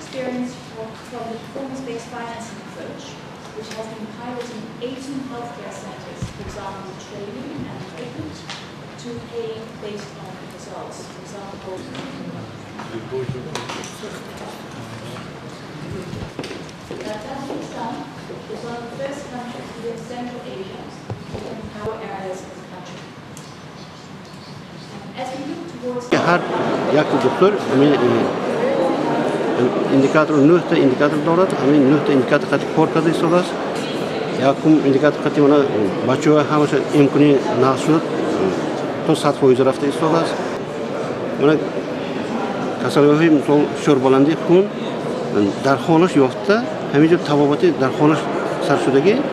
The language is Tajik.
experience from the performance-based financing approach, which has been piloted in 18 healthcare centers, for example, training and equipment, to pay based on results. For example, Tajikistan is one of the first countries within Central Asia to empower areas of the country. As we look towards Ҳар як доктор индикатор, нӯҳта индикатор дорад. Ҳамин нӯҳта индикатор қати кор карда истодааст. Якум индикатор қати мана бачаҳо ҳамаша имкони нағз шуд, то 100% рафта истодааст. Мана касалиҳои, мисол, фишорбаландии хун дар хонаш ёфта, ҳамин ҷо табобати дар хонаш сар шудагӣ.